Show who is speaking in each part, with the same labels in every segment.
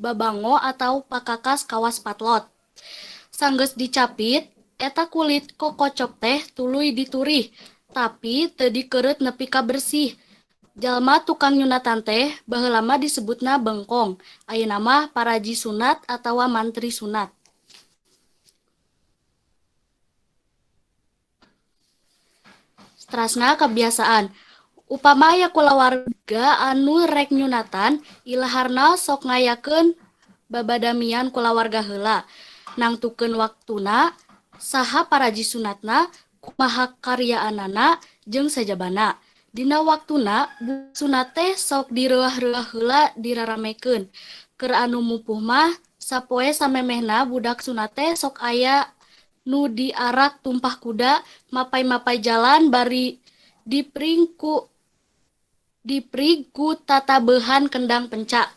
Speaker 1: babango atau pakakas kawas patlot. Sanggeus dicapit, eta kulit kokocok teh tuluy diturih, tapi teu dikeureut nepi ka bersih. Jalma tukang nyunatan teh baheula mah disebutna bengkong, ayeuna mah paraji sunat atawa mantri sunat. Saterasna kebiasaan. Upama aya kulawarga anu rek nyunatan, ilaharna sok ngayakeun babadamian kulawarga heula. Nangtukeun waktuna, saha paraji sunatna, kumaha karyaanana, jeung sajabana. Dina waktuna, budak sunat teh sok direuah-reuah heula diraramekeun. Keur anu mupuh mah, sapoe samemehna budak sunat teh sok aya nu diarak tumpah kuda, mapay-mapay jalan bari diprig ku tatabeuhan kendang penca.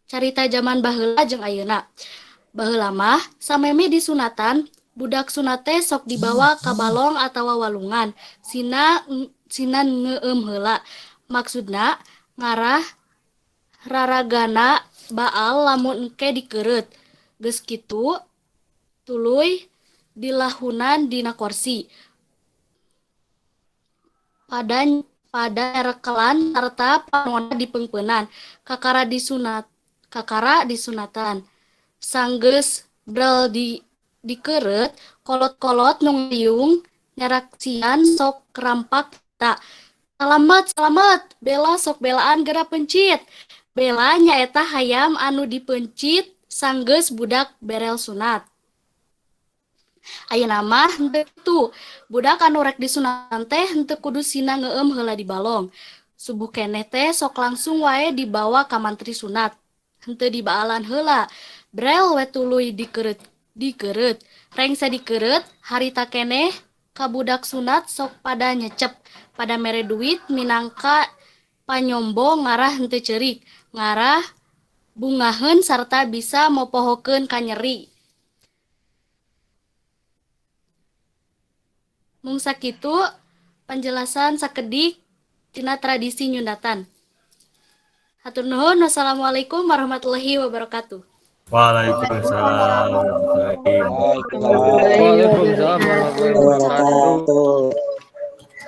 Speaker 1: Carita jaman baheula jeung ayeuna. Baheula mah samemeh disunatan, budak sunat teh sok dibawa ka balong atawa walungan, sina ngeueum heula. Maksudna ngarah raragana baal lamun engke dikeureut. Geus kitu tuluy dilahunan dina korsi. Pada nyarekelan sarta panonna dipeungpeunan, kakara disunatan. Sanggeus brel dikeureut, kolot-kolot nu ngaliung nyaraksian sok rampak ta. Salamet salamet, bela sok belaan geura pencit. Bela nyaeta hayam anu dipencit sanggeus budak berel sunat. Ayeuna mah henteu kitu. Budak anu rek disunatan teh henteu kudu sina ngeueum heula di balong. Subuh keneh teh sok langsung wae dibawa ka mantri sunat. Henteu dibaalan heula. Brel we tuluy dikeureut. Rengse dikeureut, harita keneh ka budak sunat sok pada nyecep, pada mere duit minangka panyombo ngarah henteu ceurik, ngarah bungaheun sarta bisa mopohokeun kanyeri. Mung sakitu penjelasan sakedik tina tradisi nyunatan. Hatur nuhun, wassalamualaikum warahmatullahi wabarakatuh.
Speaker 2: Waalaikumsalam warahmatullahi wabarakatuh.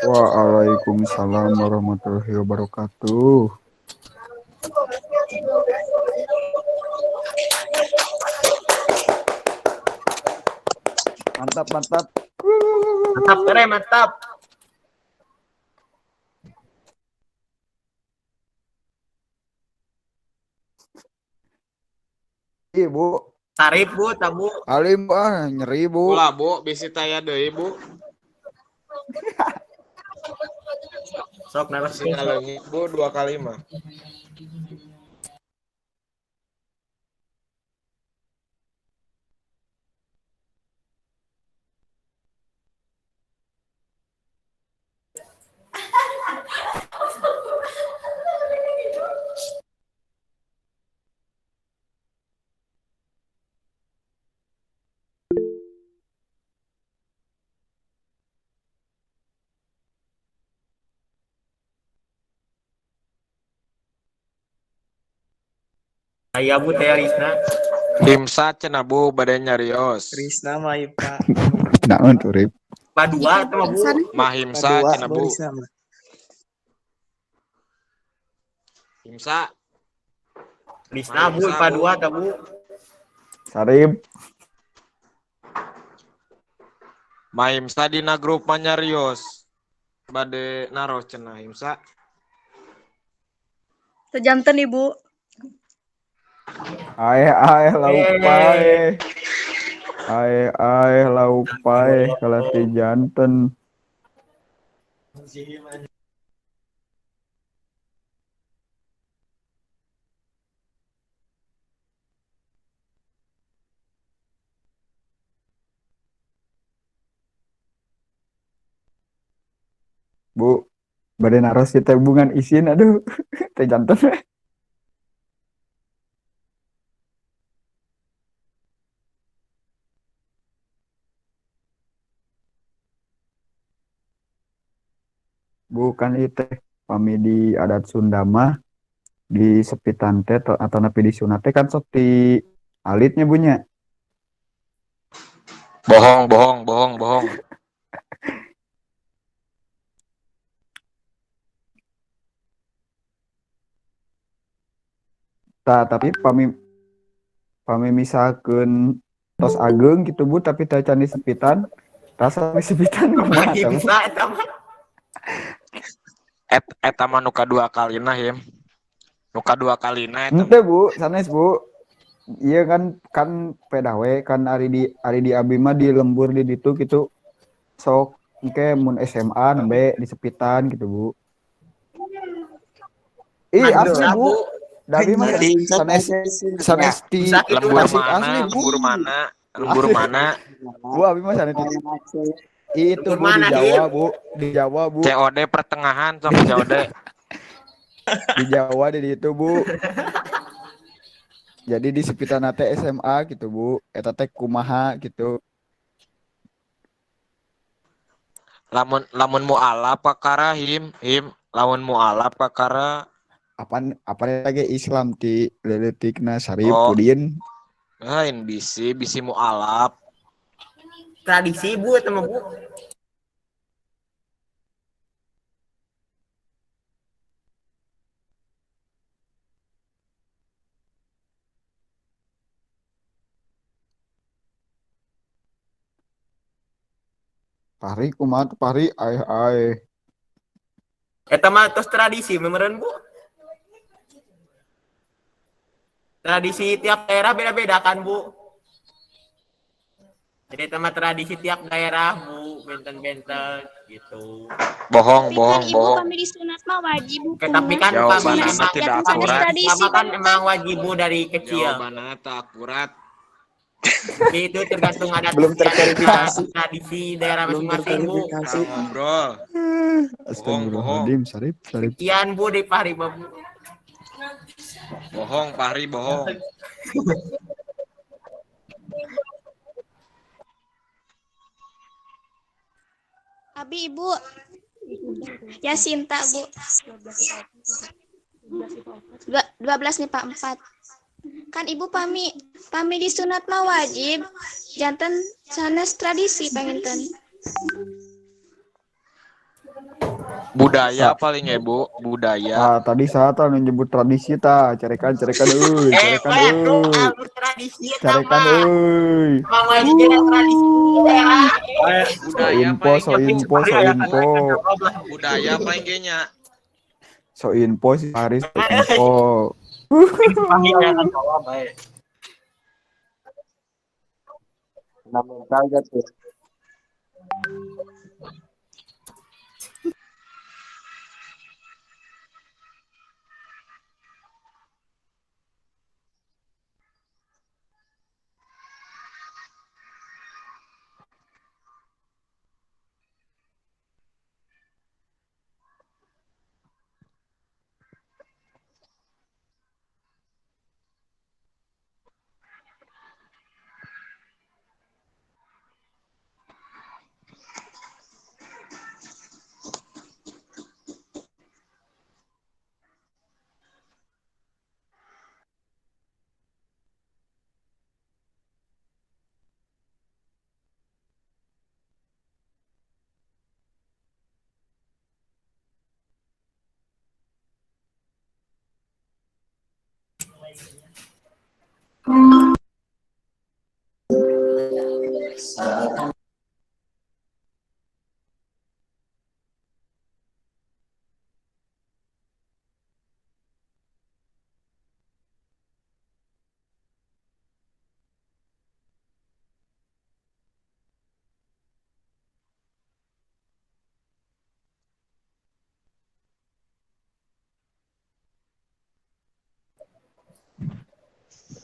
Speaker 3: Waalaikumsalam warahmatullahi wabarakatuh. Mantap, mantap.
Speaker 4: Mantap, keren, mantap.
Speaker 3: Ibu.
Speaker 4: Tarif, Bu, tabu.
Speaker 3: Alim, Bu, ah, nyeri, Bu.
Speaker 5: Ulah, Bu, bisi taya deui, Bu.
Speaker 4: Sok naros
Speaker 5: Bisi ngaleungit, Bu, 2 kali mah.
Speaker 4: Aya Bu teh Risna.
Speaker 5: Himsa cenah Bu bade nyarios.
Speaker 6: Risna mah ieu Pak.
Speaker 3: Naon tuh Rip?
Speaker 4: Padua teh mah Bu.
Speaker 5: Mahimsa cenah Bu. Himsa.
Speaker 4: Risna Bu padua teh Bu.
Speaker 3: Sarip.
Speaker 5: Mahimsa dina grup mah nyarios. Bade naros cenah Himsa.
Speaker 7: Sejanten Ibu.
Speaker 3: Ae ae lauk pae. Ae ae lauk pae kalah ti janten. Bu, bade naros teh hubungan isin aduh teh janten. Bukan itu pami di adat Sunda mah Di sepitan teh atau napi di sunat teh kan sok di alitnya bunya.
Speaker 5: Bohong, bohong, bohong, bohong.
Speaker 3: Tah, tapi pami pami misalkeun tos ageng gitu Bu, tapi teh can di sepitan, rasa di sepitan kumaha eta mah?
Speaker 4: Bisa eta mah.
Speaker 5: Eta mah nu kadua kalina him. Nu kadua kalina eta.
Speaker 3: Henteu Bu, sanes Bu. Iya kan kan pedah we kan ari di abi mah di lembur di ditu gitu. Sok engke mun SMA nembe di sepitan gitu Bu. Ih asli Bu. Da abi mah sanes sanes di
Speaker 5: Lembur
Speaker 3: Tasik
Speaker 5: mana?
Speaker 3: Asli Bu.
Speaker 5: Lembur mana? Lembur mana?
Speaker 3: Bu, abi mah sanes itu
Speaker 4: Lembur
Speaker 3: Bu di
Speaker 4: mana,
Speaker 3: Jawa Bu, di Jawa Bu.
Speaker 5: COD pertengahan sok COD.
Speaker 3: Di Jawa di ditu Bu. Jadi di sepitan teh SMA gitu Bu. Eta teh kumaha gitu.
Speaker 5: Lamun lamun mualaf kakara him him lamun mualaf kakara.
Speaker 3: Apaan apa lagi Islam ti leutikna Sarip
Speaker 5: Oh.
Speaker 3: Pudin.
Speaker 5: Lain bisi bisi mualaf.
Speaker 4: Tradisi Bu eta mah Bu.
Speaker 3: Pari kumaha tuh pari aeh aeh.
Speaker 4: Eta mah tos tradisi meureun Bu. Tradisi tiap daerah beda-beda kan Bu. Jadi eta mah tradisi tiap daerah Bu, benten-benten gitu.
Speaker 5: Bohong,
Speaker 6: Tapi kan
Speaker 5: bohong,
Speaker 6: ibu
Speaker 5: bohong.
Speaker 6: pami disunat mah wajib
Speaker 4: Oke, tapi kan
Speaker 6: hukumna.
Speaker 4: pami
Speaker 5: Jawabannya
Speaker 4: emang
Speaker 5: tidak
Speaker 6: Janten sanes
Speaker 5: akurat.
Speaker 6: tradisi
Speaker 4: sama kan
Speaker 6: kan
Speaker 4: emang wajib Bu dari kecil.
Speaker 5: Jawabannya tak akurat.
Speaker 4: Jadi itu tergantung adat
Speaker 7: Belum
Speaker 4: istiadat
Speaker 7: terverifikasi.
Speaker 4: tradisi daerah
Speaker 7: Belum
Speaker 4: masing-masing Bu.
Speaker 7: terverifikasi.
Speaker 5: Kurang ngobrol. Bohong, bohong.
Speaker 3: Astagfirullahaladzim, Sarip, Sarip.
Speaker 4: Sekian Bu di Pahri Bu.
Speaker 5: Bohong, Fahri bohong.
Speaker 6: Abi ibu. Yasinta Bu. 12 nih Pak 4. Kan ibu pami pami disunat mah wajib. Janten sanes tradisi panginten.
Speaker 5: Budaya paling ya, Bu, budaya.
Speaker 3: Ah, tadi saat anu nyebut tradisi ta, carekan carekan euy,
Speaker 4: Eh,
Speaker 3: carekan
Speaker 4: we tuh
Speaker 3: euy.
Speaker 4: alur tradisi eta
Speaker 3: Carekan
Speaker 4: mah.
Speaker 3: euy.
Speaker 4: Emang wajib tradisi daerah.
Speaker 3: So
Speaker 5: Budaya
Speaker 3: info,
Speaker 5: paling
Speaker 3: so info, so info.
Speaker 5: Budaya paling ge nya.
Speaker 3: So info si Haris, so info.
Speaker 7: Kena mental gak tuh?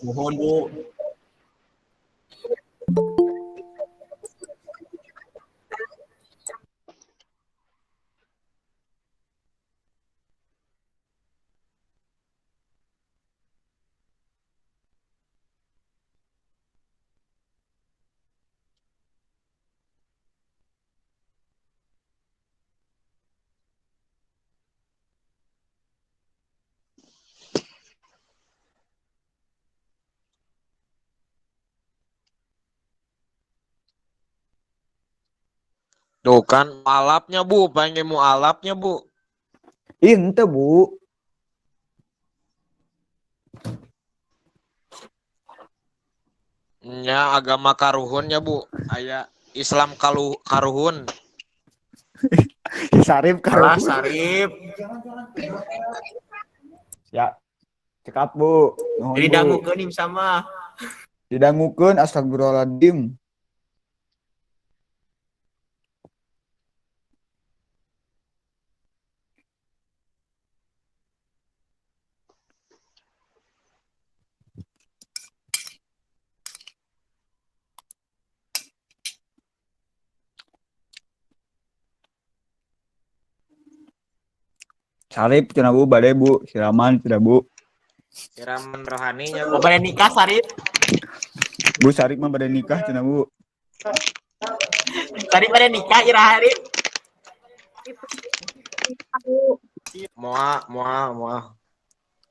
Speaker 4: Mohon Bu.
Speaker 5: Tuh kan mualafnya Bu, pengen mualafnya Bu.
Speaker 3: Ih, henteu Bu.
Speaker 5: Nya agama karuhun ya Bu, aya Islam karuhun.
Speaker 3: Sarip
Speaker 4: Alah
Speaker 3: karuhun.
Speaker 4: Sarip.
Speaker 3: Ya. Cekap Bu. Nuhun
Speaker 4: Jadi
Speaker 3: Bu.
Speaker 4: dangukeun im sama.
Speaker 3: Didangukeun astagfirullahaladzim. Sarip cenah Bu, bade Bu, siraman cenah Bu.
Speaker 5: Siraman rohaninya Bu.
Speaker 4: Mau pada nikah Sarip.
Speaker 3: Bu Sarip mah bade nikah cenah Bu.
Speaker 4: Sarip pada nikah iraha Arif.
Speaker 5: Moal moal moal.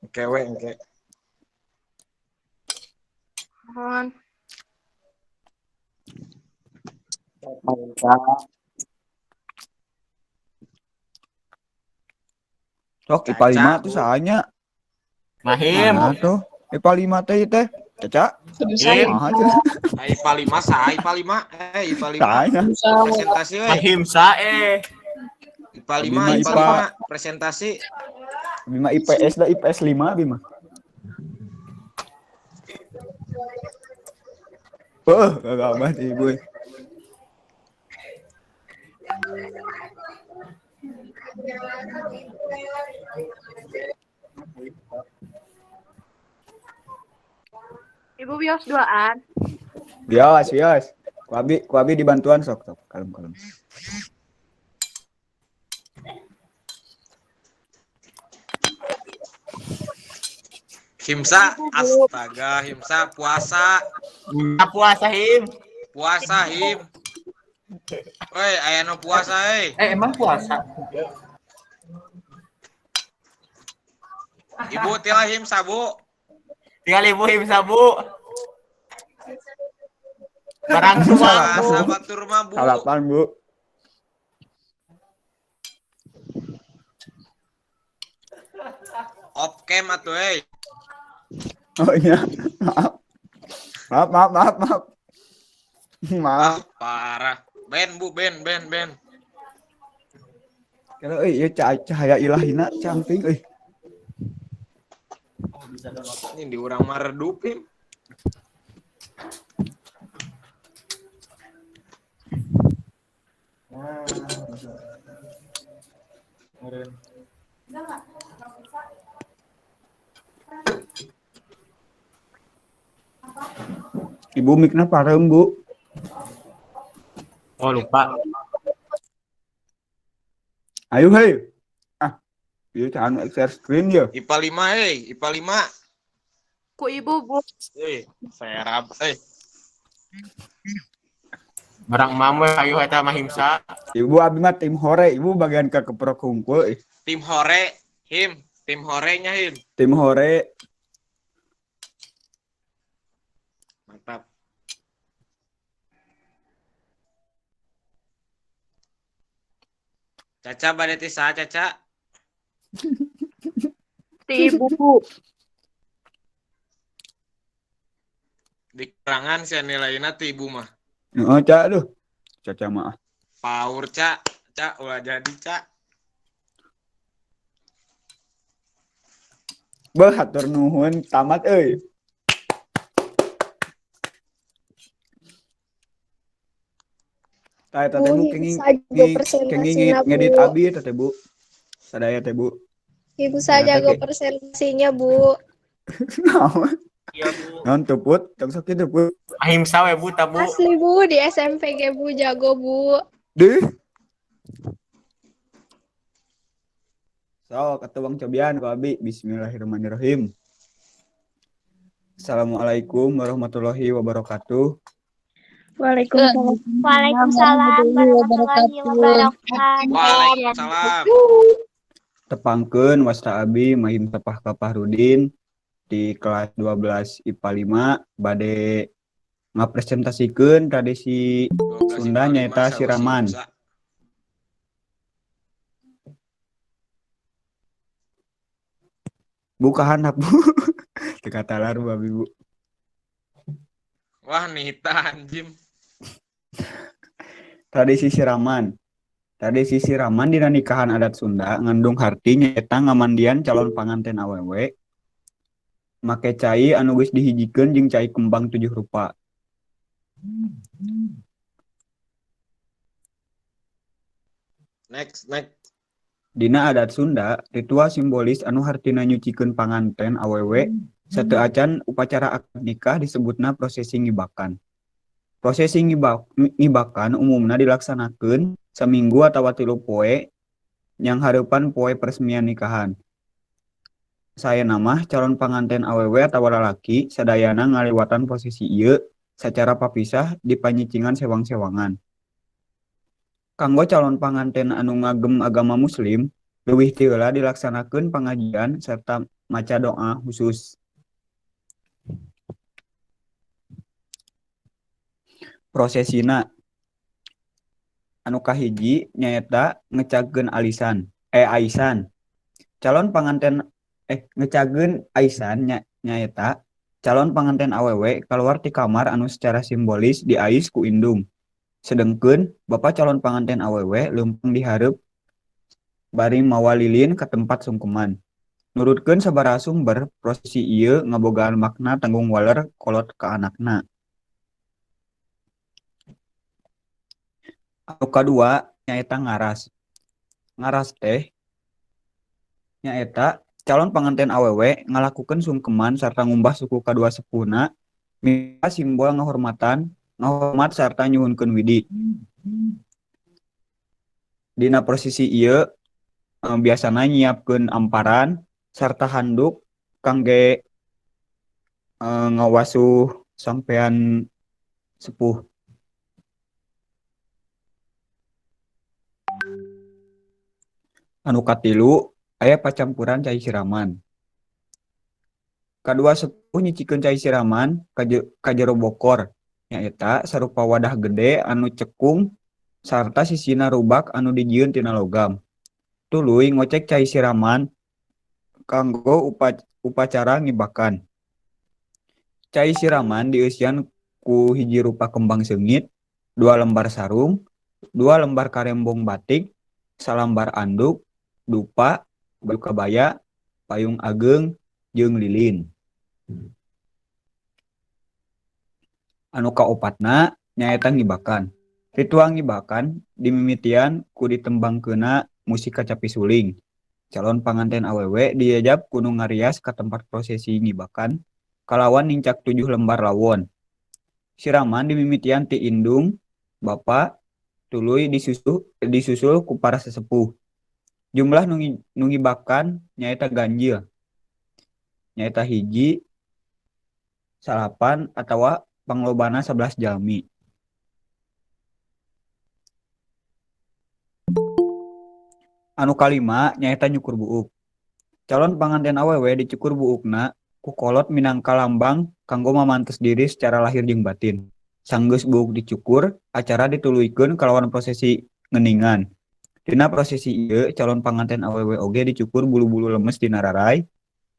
Speaker 5: Engke we engke.
Speaker 7: Mohon.
Speaker 3: Sok IPA
Speaker 5: Caca,
Speaker 3: 5 tuh
Speaker 5: Bu.
Speaker 3: sahanya.
Speaker 4: Mahim.
Speaker 3: Nah tuh, IPA 5 teh teh. Caca.
Speaker 4: Him.
Speaker 3: Kumaha cenah?
Speaker 5: Ah, IPA 5 saha IPA 5? Eh IPA 5.
Speaker 3: Sahanya.
Speaker 5: Presentasi we.
Speaker 4: Mahim sa eh.
Speaker 5: IPA 5,
Speaker 3: Bima
Speaker 5: IPA
Speaker 3: IPA.
Speaker 5: 5 presentasi.
Speaker 3: Bima IPS dah IPS 5 Bima. Wah, gagal banget ibu.
Speaker 7: Ibu bios duaan.
Speaker 3: Bios, bios. Ku abi dibantuan sok sok. Kalem kalem.
Speaker 5: Himsa, astaga, Himsa puasa,
Speaker 4: Puasa Him.
Speaker 5: puasa Him. Woi, aya nu puasa euy.
Speaker 8: Eh, emang puasa?
Speaker 5: Ibu tila Himsa, Bu.
Speaker 4: Tinggal ibu Him sabu. Barang semua.
Speaker 5: Puasa batur mah, Bu.
Speaker 3: Salapan, Bu.
Speaker 5: Off cam atuh euy.
Speaker 3: Oh iya. Maaf. Maaf, maaf, maaf, maaf. Maaf.
Speaker 5: Ah, parah. Ben, Bu, ben, ben, ben.
Speaker 3: Kalau euy ieu cahaya ilahina camping euy.
Speaker 5: Ini di urang mah redup, Him.
Speaker 3: Ibu mikna pareum, Bu.
Speaker 4: Oh lupa.
Speaker 3: Ayo hei. Ah, ieu can share screen ya.
Speaker 5: IPA 5 euy, IPA 5.
Speaker 7: Ku ibu Bu.
Speaker 5: Euy, serap euy.
Speaker 4: Barang mama ayo eta mah Himsa.
Speaker 3: Ibu abi mah tim hore, ibu bagian ke keprok hungkul euy.
Speaker 5: Tim hore, Him, tim horenya Him.
Speaker 3: Tim hore.
Speaker 5: Mantap. Caca bade ti saha Caca?
Speaker 7: Ti ibu Bu.
Speaker 5: Di kerangan sia nilaina ti ibu mah.
Speaker 3: Heeh, Ca aduh. Caca mah.
Speaker 5: Paur Ca, Ca ulah jadi Ca.
Speaker 3: Beuh hatur nuhun tamat euy. Tah eta teh Bu
Speaker 6: Bu,
Speaker 3: kenging
Speaker 6: bisa jago
Speaker 3: kenging
Speaker 6: presentasinya, Bu.
Speaker 3: ngedit abi eta teh Bu. Sadaya teh Bu.
Speaker 6: Ibu saya
Speaker 3: Ternyata
Speaker 6: jago
Speaker 3: kayak-
Speaker 6: presentasinya, Bu.
Speaker 3: Naon?
Speaker 4: Iya Bu.
Speaker 3: Naon tuh Put? Tong sok kitu Put.
Speaker 4: Ahimsa we Bu tabu.
Speaker 6: Asli, Bu, di SMP ge, Bu, jago, Bu.
Speaker 3: Deh. Sok atuh Bang cobian ku abi. Bismillahirrahmanirrahim. Assalamualaikum warahmatullahi wabarakatuh.
Speaker 9: Waalaikumsalam.
Speaker 10: Waalaikumsalam warahmatullahi wabarakatuh.
Speaker 5: Waalaikumsalam.
Speaker 3: Tepangkeun wasta abi Mahim Sapah Kapahrudin di kelas 12 IPA 5 bade ngapresentasikeun tradisi
Speaker 5: 12
Speaker 3: Sunda
Speaker 5: IPA
Speaker 3: nyaeta
Speaker 5: 5
Speaker 3: siraman.
Speaker 5: saha Himsa.
Speaker 3: Bu, ka handap, Bu. Teu katalar, Bu, abi, Bu.
Speaker 5: Wah, nita anjim.
Speaker 3: Tradisi siraman. Tradisi siraman dina nikahan adat Sunda ngandung harti nyaeta ngamandian calon panganten awewe make cai anu geus dihijikeun jeung cai kembang tujuh rupa.
Speaker 5: Next, next.
Speaker 3: Dina adat Sunda, ritual simbolis anu hartina nyucikeun panganten awewe sateu acan upacara akad nikah disebutna prosesi ngibakan. Prosesi ngibakan umumna dilaksanakeun saminggu atawa 3 poe nyanghareupan poe peresmian nikahan. Saena mah calon panganten awewe atawa lalaki sadayana ngaliwatan prosesi ieu sacara papisah di panyicingan sewang-sewangan. Kanggo calon panganten anu ngagem agama muslim, leuwih ti heula dilaksanakeun pangajian sarta maca doa khusus. Prosesina anu kahiji nyaeta ngecagkeun alisan aisan. Calon panganten ngecagkeun aisan nyaeta calon panganten awewe kaluar ti kamar anu secara simbolis diais ku indung. Sedengkeun bapa calon panganten awewe leumpang dihareup bari mawa lilin ka tempat sungkeman. Nurutkeun sabaraha sumber, prosesi ieu ngabogaan makna tanggung waler kolot ka anakna. Anu kadua nyaeta ngaras. Ngaras teh nyaeta calon panganten awewe ngalakukeun sungkeman sarta ngumbah suku kadua sepuhna mika simbol ngahormatan, ngahormat sarta nyuhunkeun widi. Dina prosesi ieu biasana nyiapkeun amparan sarta handuk kangge ngawasuh sampean sepuh. Anu katilu aya pacampuran cai siraman. Kadua sepuh nyicikeun cai siraman ka jero bokor nyaeta sarupa wadah gede anu cekung sarta sisina rubak anu dijieun tina logam. Tuluy ngocek cai siraman kanggo upacara ngibakan. Cai siraman dieusian ku hiji rupa kembang seungit, 2 lembar sarung, 2 lembar karembong batik, salambar anduk, dupa, baju kabaya, payung ageng, jeung lilin. Anu kaopatna nyaeta ngibakan. Ritual ngibakan dimimitian ku ditembangkeunna musik kacapi suling. Calon panganten awewe diajab ku nu ngarias ka tempat prosesi ngibakan kalawan nincak 7 lembar lawon. Siraman dimimitian ti indung, bapa, tuluy disusul ku para sesepuh. Jumlah nu ngibakan nyaeta ganjil. Nyaeta 1, 9 atawa panglobana 11 jalmi. Anu kalima nyaeta nyukur buuk. Calon panganten awewe dicukur buukna ku kolot minangka lambang kanggo mamantes diri secara lahir jeung batin. Sanggeus buuk dicukur, acara dituluykeun kalawan prosesi ngeningan. Dina prosesi ieu calon panganten awewe oge dicukur bulu-bulu lemes dina rarai,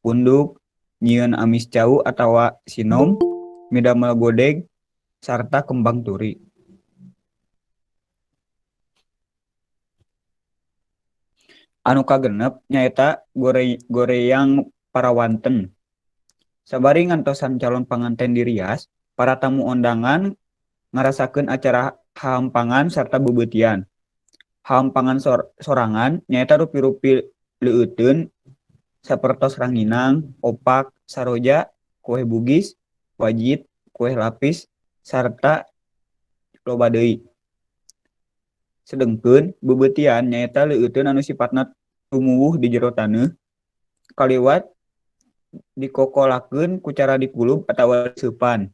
Speaker 3: punduk, nyieun amis cau atawa sinom, midamel godeg, sarta kembang turi. Anu kagenep nyaeta goreyang parawanten. Sabari ngantosan calon panganten dirias, para tamu ondangan ngarasakeun acara hahampangan sarta beubeutian. Hahampangan sorangan nyaeta rupi-rupi leueuteun sapertos ranginang, opak, saroja, kue bugis, wajit, kue lapis, sarta loba deui. Sedengkeun beubeutian nyaeta leueuteun anu sipatna tumuwuh di jero taneuh kaliwat dikokolakeun ku cara dikulub atawa diseupan.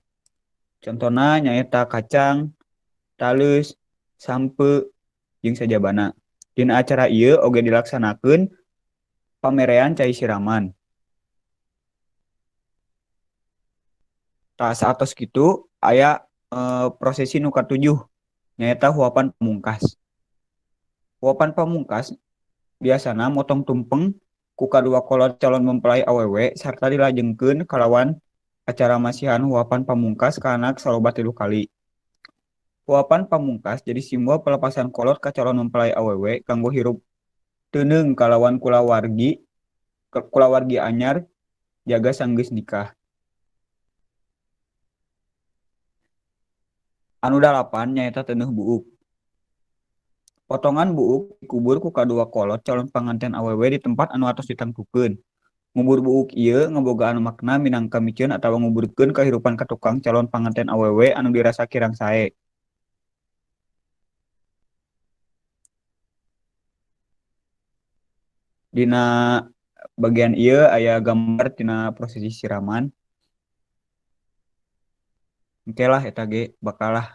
Speaker 3: Contona nyaeta kacang, taleus, sampeu, jeung sajabana. Dina acara ieu oge dilaksanakeun pamerean cai siraman. Tah saatos kitu aya prosesi nu katujuh nyaeta huapan pamungkas. Huapan pamungkas biasana motong tumpeng ku kadua kolot calon mempelai awewe sarta dilajengkeun kalawan acara masihan huapan pamungkas ka anak saloba 3 kali. Huapan pamungkas jadi simbol pelepasan kolot ka calon mempelai awewe kanggo hirup teuneung kalawan kulawargi anyar jaga sanggeus nikah. Anu 8 nyaeta teuneuh buuk. Potongan buuk dikubur ku kadua kolot calon panganten awewe di tempat anu atos ditangtukeun. Ngubur buuk ieu ngabogaan makna minangka miceun atawa nguburkeun kahirupan katukang calon panganten awewe anu dirasa kirang sae. Dina bagian ieu aya gambar tina prosesi siraman. Engke lah eta ge bakal lah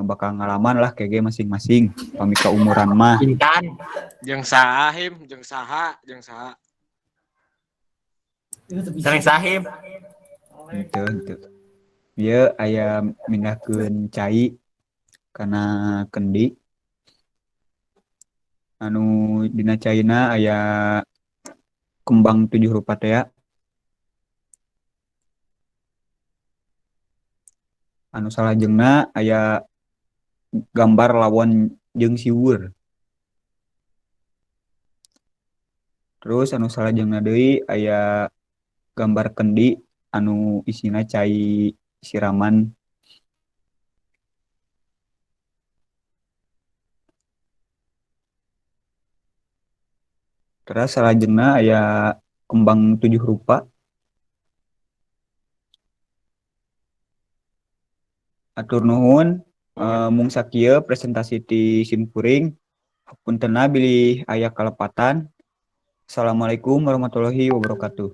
Speaker 3: bakal ngalaman lah kege masing-masing pami kaumuran mah.
Speaker 4: Intan
Speaker 5: jeung saha him, jeung saha, jeung saha.
Speaker 4: Sareng sahim.
Speaker 3: Henteu. Ieu aya mindahkeun cai kana kendi. Anu dina caina aya kembang 7 rupa tea. Anu salajengna aya gambar lawon jeung siwur. Terus anu salajengna deui aya gambar kendi anu isina cai siraman. Terus salajengna aya kembang 7 rupa. Atur nuhun mung sakieu presentasi ti simkuring. Hapuntenna bilih aya kalepatan. Assalamualaikum warahmatullahi wabarakatuh.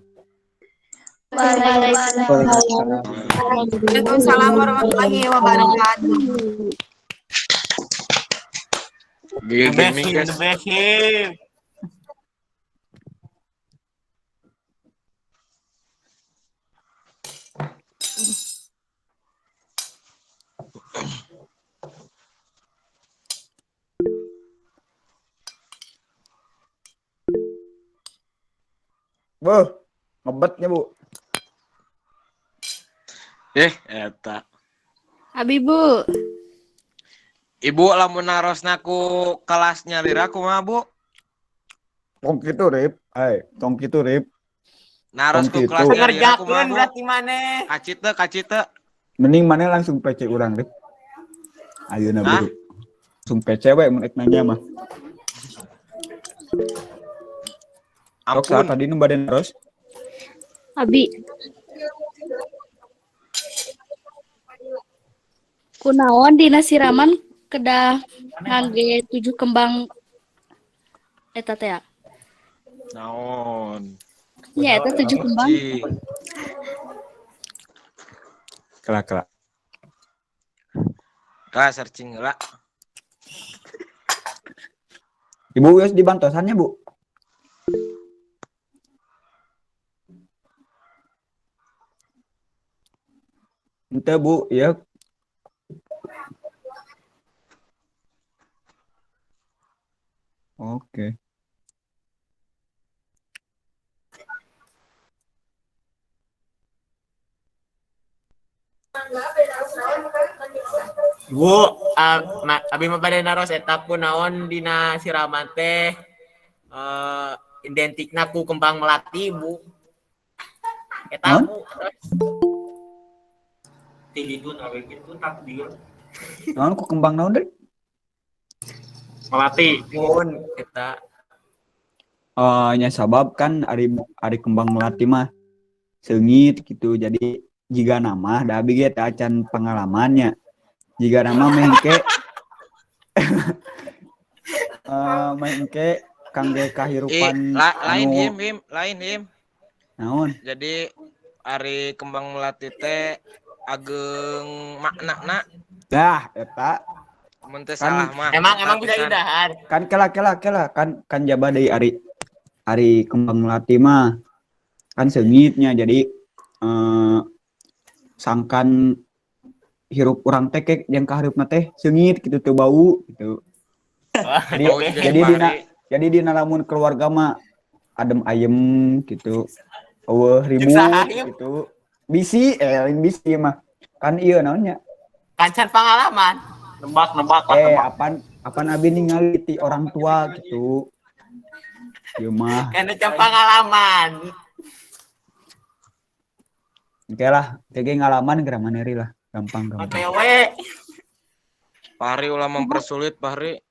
Speaker 6: Waalaikumsalam.
Speaker 7: Waalaikumsalam warahmatullahi wabarakatuh.
Speaker 5: The best,
Speaker 4: The best him.
Speaker 3: Bu, ngebetnya Bu.
Speaker 5: Eta.
Speaker 1: Abi Bu.
Speaker 5: Ibu lamun narosna ku kelasnya lira kumaha Bu?
Speaker 3: Tong kitu Rip, ai, tong kitu Rip.
Speaker 5: Naros ku kelasnya lira kumaha Bu?
Speaker 4: Berarti maneh.
Speaker 5: Kacite, kacite.
Speaker 3: Mending maneh langsung PC urang Rip. Ayeuna buru. Langsung PC we mun ek nanya mah.
Speaker 5: Ampun.
Speaker 3: Tadi nu bade naros.
Speaker 1: Abi. Kunaon dina siraman kedah ngangge 7 kembang eta teh ya?
Speaker 5: Naon?
Speaker 1: Nya eta 7 kembang.
Speaker 3: Kela-kela.
Speaker 5: Kela searching heula.
Speaker 3: Ibu geus dibantosannya, Bu? Henteu, Bu, ieu. Oke.
Speaker 4: Bu, abi mah bade naros eta kunaon dina siraman teh identikna ku kembang melati, Bu. Eta Bu.
Speaker 3: Naon ku kembang naon deui?
Speaker 2: Melati.
Speaker 4: Mun eta.
Speaker 3: Nya sabab kan ari kembang melati mah seungit gitu. Jadi jiga nama da abi ge teh acan pengalamannya. Jiga nama meh engke meh engke kangge kahirupan
Speaker 5: lain him, lain him.
Speaker 3: Naon?
Speaker 5: Jadi ari kembang melati teh ageng maknana.
Speaker 3: Dah eta.
Speaker 5: Mun teu salah mah.
Speaker 4: Emang bisa didahar.
Speaker 3: Kan kela kan jaba deui ari kembang melati mah kan seungitnya jadi sangkan hirup urang teh jeung kaharupna teh seungit gitu teu bau gitu. Jadi Jadi dina lamun keluarga mah adem ayem gitu. Eueuh ribut gitu. Bisi lain bisi mah. Kan ieu naonnya?
Speaker 4: Kancan pengalaman.
Speaker 8: Nebak-nebak lah.
Speaker 3: Apan abi ningali ti orang tua gitu. Ieu mah.
Speaker 4: Kan pengalaman.
Speaker 3: Oke lah, kege ngalaman geura maneri lah, gampang.
Speaker 4: OTW.
Speaker 5: Pahri ulah mempersulit, Pahri.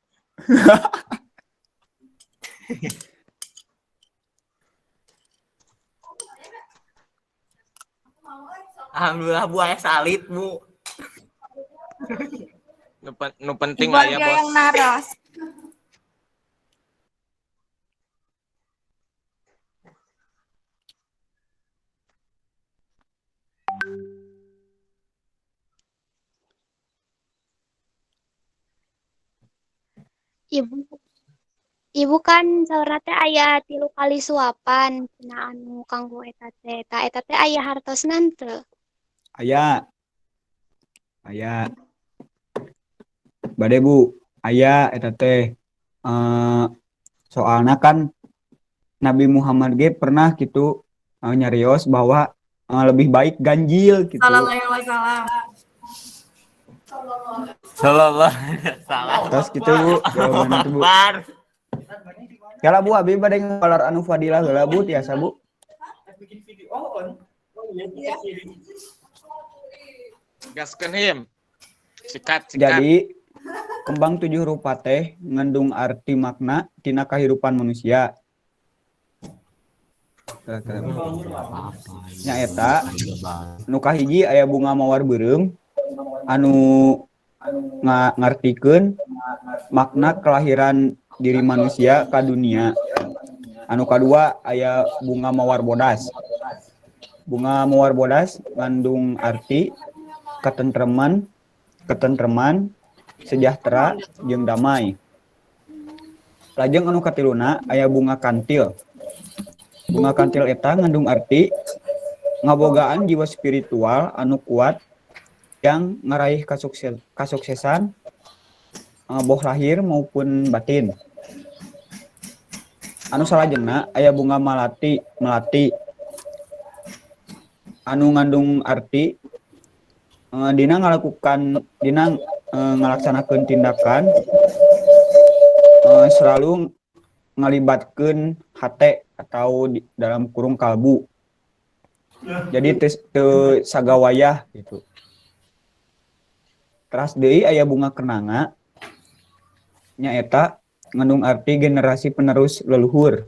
Speaker 4: Alhamdulillah Bu aya salit, Bu.
Speaker 5: Nu penting aya, Bos.
Speaker 7: Yang naros.
Speaker 10: Ibu kan saurna teh aya 3 kali suapan cenah anu kanggo eta teh. Ta eta teh aya hartosna henteu?
Speaker 3: Aya. Aya. Bade Bu, aya eta teh. Soalna kan Nabi Muhammad ge pernah gitu nyarios bahwa lebih baik ganjil gitu.
Speaker 7: Sallallahu alaihi wasallam.
Speaker 4: Sallallahu alaihi wasallam.
Speaker 3: Terus gitu Bu, jawabanna tuh Bu. Kala Bu abi bade ngawalar anu fadilah heula Bu tiasa Bu.
Speaker 5: Gaskeun him. Sikat.
Speaker 3: Jadi kembang 7 rupa teh ngandung arti makna tina kahirupan manusia. Nya eta nu kahiji aya bunga mawar beureum anu ngartikeun makna kelahiran diri manusia ka dunia. Anu kadua aya bunga mawar bodas. Bunga mawar bodas ngandung arti ketentreman, sejahtera jeung damai. Lajeng anu katiluna aya bunga kantil. Bunga kantil eta ngandung arti ngabogaan jiwa spiritual anu kuat yang ngaraih kasuksesan boh lahir maupun batin. Anu salajengna aya bunga melati anu ngandung arti dina ngalakukan dina ngalaksanakeun tindakan selalu ngalibatkeun hate atau di dalam kurung kalbu. Jadi teu sagawayah gitu. Teras deui aya bunga kenanga nyaeta ngandung arti generasi penerus leluhur.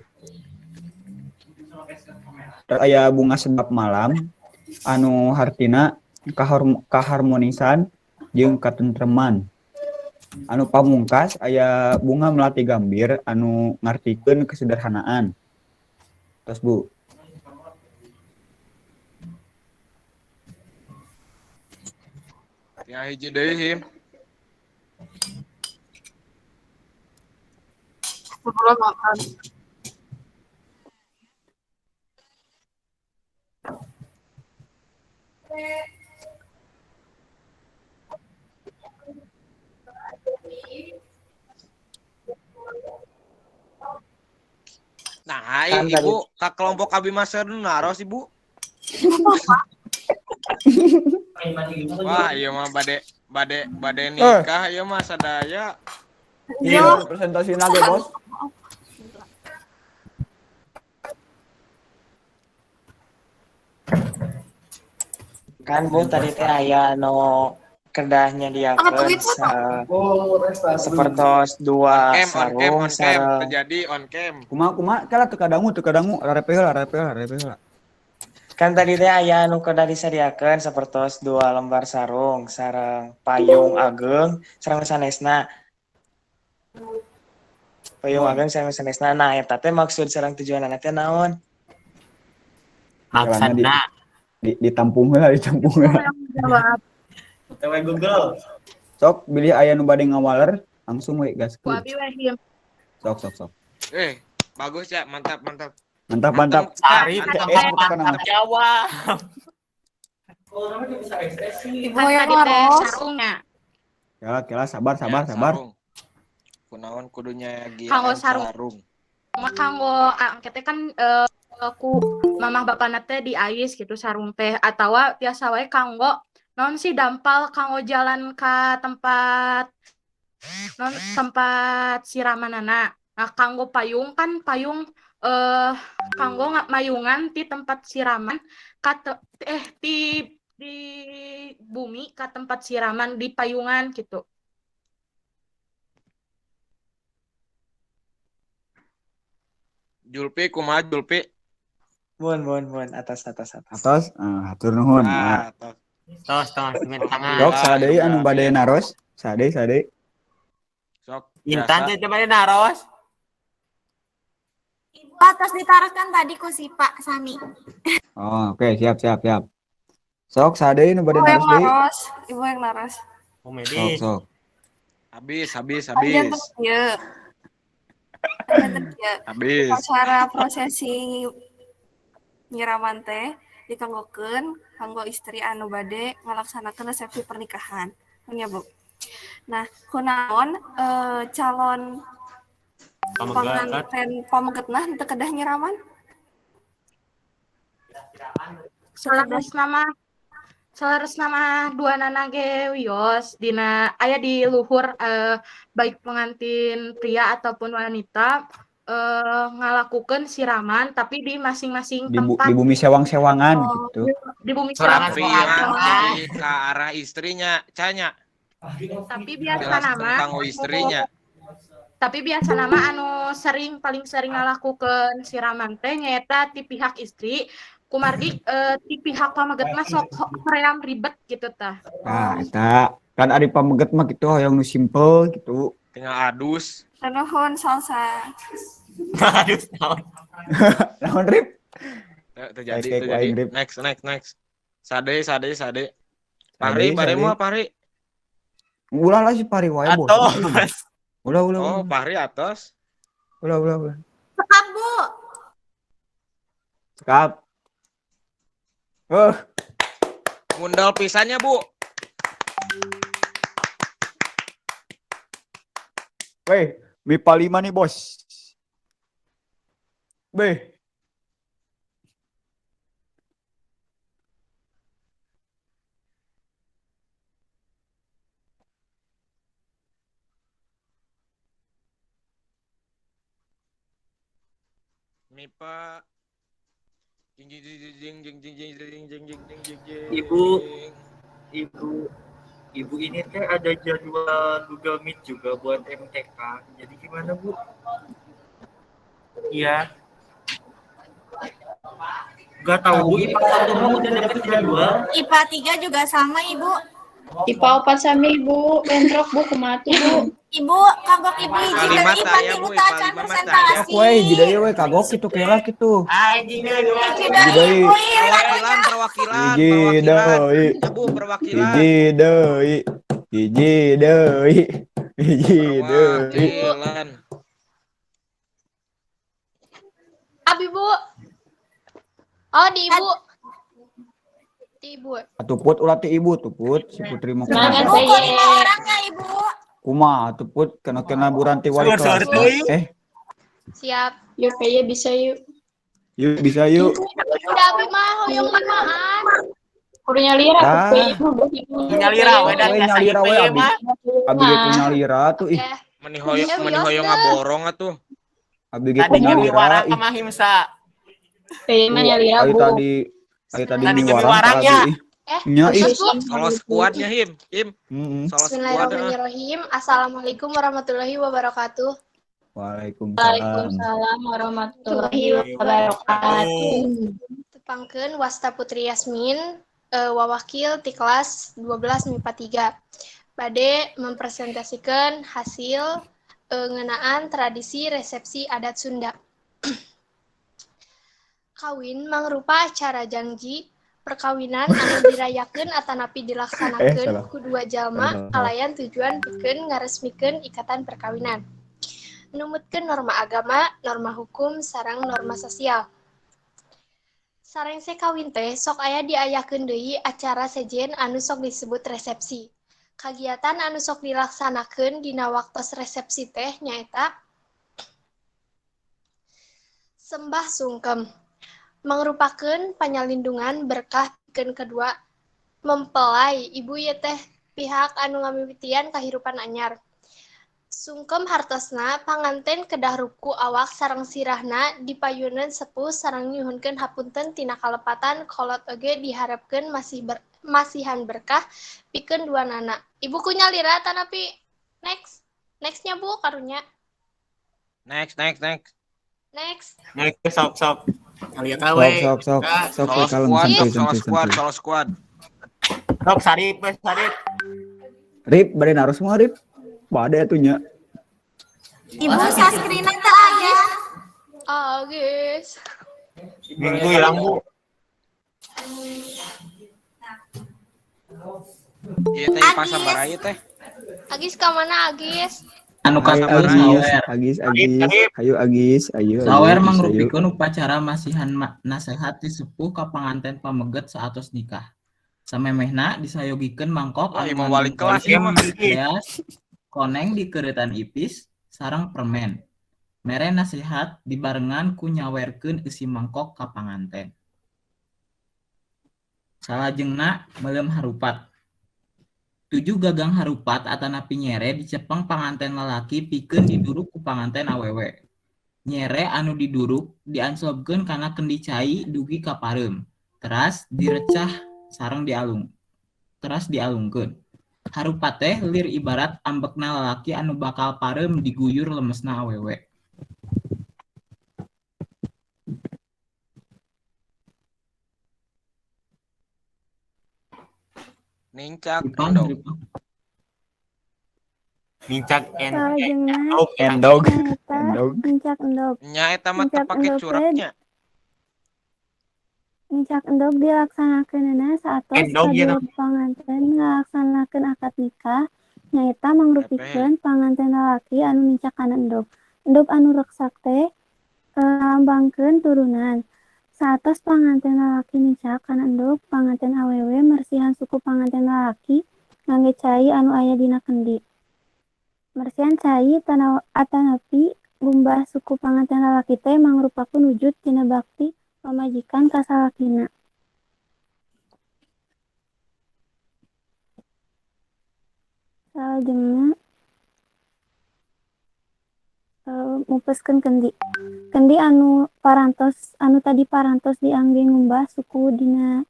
Speaker 3: Terus aya bunga sedap malam anu hartina kaharmonisan jeung katentreman. Anu pamungkas aya bunga melati gambir anu ngartikeun kesederhanaan. Terus Bu.
Speaker 5: Ya hiji deui him.
Speaker 7: Sebelum makan.
Speaker 5: Nah, ibu ka kelompok abi mah naros ibu. Wah, iya mah bade nikah ieu mah sadaya.
Speaker 3: Iya, presentasi nage, Bos.
Speaker 11: Kan Bu tadi teh aya nu kedah nyadiakeun sapertos dua sarung sareng
Speaker 5: terjadi on cam.
Speaker 3: Kumaha kala teu kadangu rarepe heula.
Speaker 11: Kan tadi teh aya anu kedah disadiakeun sapertos 2 lembar sarung sareng payung ageng sareng sanesna. Payung ageng sareng sanesna. Nah eta teh maksud sareng tujuanna teh naon?
Speaker 4: Maksudna
Speaker 3: ditampung heula,
Speaker 7: Jawab.
Speaker 8: OTW Google.
Speaker 3: Sok bilih aya nu bade ngawaler langsung we gaskeun.
Speaker 7: Ku abi we him.
Speaker 3: Sok.
Speaker 5: Bagus ya, mantap.
Speaker 3: Mantap.
Speaker 4: Cari mantap jawab.
Speaker 7: Ibu yang naros.
Speaker 1: Sarungna.
Speaker 3: Kela sabar.
Speaker 5: Kunaon kudu nyagian
Speaker 7: Kanggo sarung.
Speaker 5: Sarung.
Speaker 7: Mah kanggo angketnya kan ku mamah bapana teh diais gitu sarung teh atawa tiasa wae kanggo naon sih dampal kanggo jalan ka tempat non tempat siramanana. Nah, kanggo payung kan payung kanggo mayungan ti tempat siraman ka ti di bumi ka tempat siraman di payungan gitu.
Speaker 5: Julpi kumaha Julpi?
Speaker 11: Mun mun mun atas atas atas.
Speaker 3: Atos, hatur nuhun.
Speaker 5: Ah, atos.
Speaker 4: Tos tos tangan.
Speaker 3: Sok saha deui anu bade naros? Saha deui, saha deui?
Speaker 5: Sok.
Speaker 4: Intan teh bade naros.
Speaker 6: Ibu atas ditaroskan tadi ku si Pak Sami.
Speaker 3: Oh, oke, okay. Siap siap siap. Sok saha deui nu bade naros deui?
Speaker 7: Ibu yang naros.
Speaker 3: Sok sok.
Speaker 5: Habis habis habis. Habis.
Speaker 7: Upacara prosesi nyiraman teh dikanggokeun kanggo istri anu bade ngalaksanakeun resepsi pernikahan. Nya, Bu. Nah, kunaon calon pengantin pamegetna teu kedah nyiraman? Saleresna mah duanana ge wios dina aya di luhur baik pengantin pria ataupun wanita ngalakukeun siraman tapi di masing-masing tempat
Speaker 3: di bumi sewang-sewangan gitu.
Speaker 7: Di bumi sewang-sewangan.
Speaker 5: Jadi ke arah istrinya, canya.
Speaker 7: Tapi biasa nama
Speaker 5: kanggo istrinya.
Speaker 7: Tapi biasa nama anu sering paling sering ngalakukeun siraman teh nyaeta ti pihak istri kumargi ti pihak pameget mah sok hoream ribet gitu tah.
Speaker 3: Nah, eta kan ari pameget mah gitu hoyong nu simpel gitu.
Speaker 5: Tinggal adus.
Speaker 7: Nuhun salsa.
Speaker 4: Adus naon?
Speaker 3: Naon Rip?
Speaker 5: Terjadi terjadi. Next next next. Sade sade sade. Pari pari mau pari.
Speaker 3: Ulah lah si pari wae bos. Ulah ulah.
Speaker 5: Oh, pari atas.
Speaker 3: Ulah ulah ulah.
Speaker 6: Sekap, Bu.
Speaker 3: Sekap.
Speaker 5: Mundal pisannya, Bu.
Speaker 3: Weh, MIPA 5 nih, Bos. B.
Speaker 5: MIPA jing jing jing jing jing jing jing jing jing jing jing jing.
Speaker 8: Ibu Ibu ini teh ada jadwal Google Meet juga buat MTK. Jadi gimana, Bu? Iya. Gak tahu, Bu. IPA 1 mah udah dapet jadwal.
Speaker 6: IPA 3 juga sama, Ibu.
Speaker 9: IPA 4 sama, Ibu. Bentrok, Bu, kumaha tuh, Bu?
Speaker 6: Ibu, kagok Ibu hiji deui IPA 3 tacan presentasi.
Speaker 3: Weh, hiji deui we kagok kitu kela kitu.
Speaker 4: Hiji
Speaker 3: deui.
Speaker 5: Perwakilan, perwakilan,
Speaker 3: hiji deui.
Speaker 5: Bu, perwakilan.
Speaker 3: Hiji deui. Hiji deui. Hiji deui.
Speaker 5: Perwakilan.
Speaker 10: Abi, Bu. Oh, di Ibu. Di Ibu.
Speaker 3: Atuh Put ulah ti Ibu tuh Put, si Putri mau
Speaker 9: Semangat,
Speaker 6: Ibu, kok 5 orangnya, Ibu.
Speaker 3: Kumaha atuh Put, kena-kena buranti wali kelas.
Speaker 10: Siap.
Speaker 9: Yuk, kayaknya bisa yuk.
Speaker 3: Yuk, bisa yuk.
Speaker 10: Udah abi mah hoyong limaan.
Speaker 9: Kudu nyalira
Speaker 3: Ah.
Speaker 4: Nyalira we da
Speaker 3: Nyalira we abi. Abi ge ku nyalira tuh ih.
Speaker 5: Meni hoyong meni hoyong ngaborong atuh.
Speaker 3: Abi ge ku nyalira ih.
Speaker 4: Sama Himsa.
Speaker 9: Kayaknya mah nyalira, Bu.
Speaker 3: Ayo tadi miwarang tadi. Nya ih.
Speaker 5: Solo squadnya Him, Him. Solo squad.
Speaker 10: Bismillahirrahmanirrahim. Assalamualaikum warahmatullahi wabarakatuh.
Speaker 3: Waalaikumsalam.
Speaker 9: Waalaikumsalam warahmatullahi wabarakatuh.
Speaker 10: Tepangkeun wasta Putri Yasmin wawakil ti kelas 12 MIPA 3. Bade mempresentasikan hasil ngeunaan tradisi resepsi adat Sunda. Kawin mangrupa acara janji perkawinan anu dirayakeun atanapi dilaksanakeun ku dua jalma kalayan tujuan pikeun ngaresmikeun ikatan perkawinan. Numutkeun norma agama, norma hukum, sareng norma sosial. Sarengse kawin teh sok aya diayakeun deui acara sejen anu sok disebut resepsi. Kagiatan anu sok dilaksanakeun dina waktos resepsi teh nyaeta sembah sungkem, mangrupakeun panyalindungan berkah pikeun kedua mempelai. Ibu ieu teh pihak anu ngamimitian kahirupan anyar. Sungkem hartosna panganten kedah ruku awak sareng sirahna dipayuneun sepuh sareng nyuhunkeun hapunten tina kalepatan kolot oge diharepkeun masihan berkah pikeun duanana. Ibu ku nyalira tanapi next. Nextnya Bu karunya.
Speaker 5: Next next next.
Speaker 10: Next.
Speaker 4: Next sok sok. Kalian we.
Speaker 3: Sok sok sok sok kalem santuy santuy
Speaker 5: squad, solo squad.
Speaker 4: Sok Sarip we Sarip.
Speaker 3: Rip bade naros mah Rip. Bade atuh nya.
Speaker 6: Ibu saskrina teu aya.
Speaker 10: Ah, guys.
Speaker 4: Minggu hilang Bu.
Speaker 5: Ieu teh pasar baraya teh.
Speaker 10: Agis ka mana Agis?
Speaker 12: Anu
Speaker 3: Agis, Agis, Agis, ayo Agis, ayo.
Speaker 12: Sawer mangrupikeun upacara masihan nasehat ti sepuh ka panganten pameget saatos nikah. Samemehna disayogikeun mangkok anu
Speaker 5: wali kelas ieu mah.
Speaker 12: Beas, koneng dikeureutan ipis sareng permen. Mere nasihat dibarengan ku nyawerkeun eusi mangkok ka panganten. Salajengna meuleum harupat. 7 gagang harupat atanapi nyere dicepeng panganten lalaki pikeun diduruk ku panganten awewe. Nyere anu diduruk dianslobkeun kana kendi cai dugi ka pareum, teras direcah sareng dialung. Teras dialungkeun. Harupat teh lir ibarat ambekna lalaki anu bakal pareum diguyur lemesna awewe.
Speaker 5: Nincak endog.
Speaker 4: Nincak endog.
Speaker 3: Endog. Endog.
Speaker 13: Nincak endog.
Speaker 5: Nya eta mah teu pake curaknya.
Speaker 13: Nincak endog dilaksanakeunana saatos kadua panganten ngalaksanakeun akad nikah nyaeta mangrupikeun panganten lalaki anu nincak kana endog. Endog anu reksak teh ngalambangkeun turunan. Saatos panganten lalaki nincak kana endog, panganten awewe mersihan suku panganten lalaki ngangge cai anu aya dina kendi. Mersihan cai atanapi gumbah suku panganten lalaki teh mangrupakeun wujud tina bakti pamajikan ka salakina. Salajengna mupeskeun kendi. Kendi anu parantos anu tadi parantos diangge ngumbah suku dina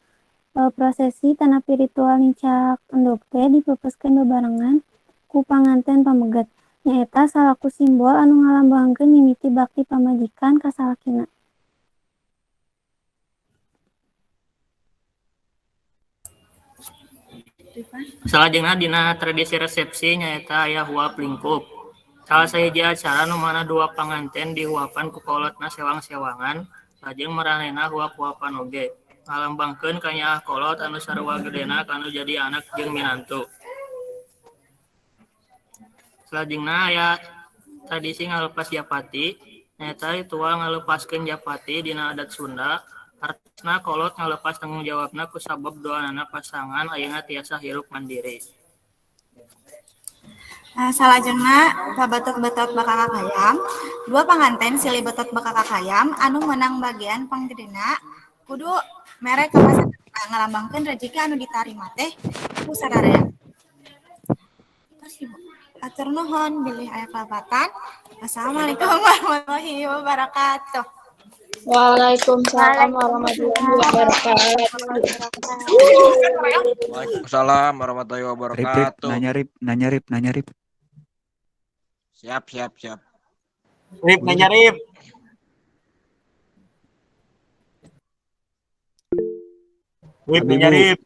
Speaker 13: prosesi tanapi ritual nincak endog teh dipepeskeun bebarengan ku panganten pameget. Nyaeta salaku simbol anu ngalambangkeun mimiti bakti pamajikan ka salakina.
Speaker 14: Salajengna dina tradisi resepsi nyaeta aya huap lingkup. Salah sahiji acara nu mana dua panganten dihuapan ku kolotna sewang-sewangan, lajeng maranehna huap-huapan oge. Ngalambangkeun kanyaah kolot anu sarua gedena kanu jadi anak jeung minantu. Salajengna aya tradisi ngalepas japati, nyaeta ritual ngalepaskeun japati dina adat Sunda. Hartosna kolot ngalepas tanggung jawabna kusabab duanana pasangan ayeuna tiasa hirup mandiri.
Speaker 15: Salajengna pabetot-betot bakakak hayam, dua panganten silih betot bakakak hayam anu menang bagian panggedena kudu mere ka masyarakat ngalambangkeun rejeki anu ditarima teh ku sararea. Terus Ibu, atur nuhun bilih aya kalepatan. Assalamualaikum warahmatullahi wabarakatuh.
Speaker 9: Waalaikumsalam warahmatullahi wabarakatuh.
Speaker 5: Waalaikumsalam warahmatullahi wabarakatuh.
Speaker 3: Rip, nanya Rip, nanya Rip, nanya Rip.
Speaker 5: Siap, siap, siap.
Speaker 4: Rip, nanya Rip. Rip, nanya Rip.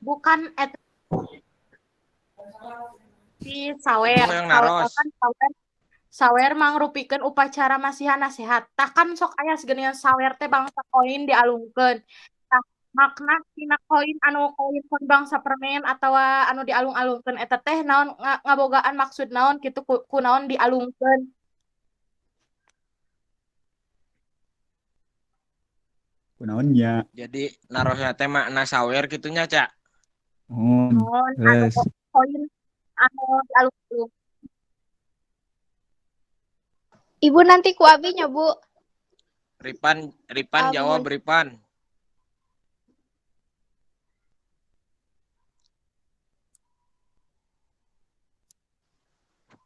Speaker 7: Bukan si sawer, sawer, sawer mangrupikeun upacara masihan nasihat. Tah kan sok aya sageningan sawer teh bangsa koin dialungkeun. Tah makna tina koin anu koin bangsa permen atawa anu dialung-alungkeun eta teh naon ngabogaan maksud naon kitu ku naon dialungkeun.
Speaker 3: Kunaon nya?
Speaker 5: Jadi naruhnya teh makna sawer kitu nya, Cak.
Speaker 3: Oh,
Speaker 7: Mohon anu
Speaker 3: terus.
Speaker 7: koin anu dialuk-aluk.
Speaker 10: Ibu nanti ku abi nya, Bu.
Speaker 5: Ripan, Ripan jawab
Speaker 10: Amun.
Speaker 5: Ripan.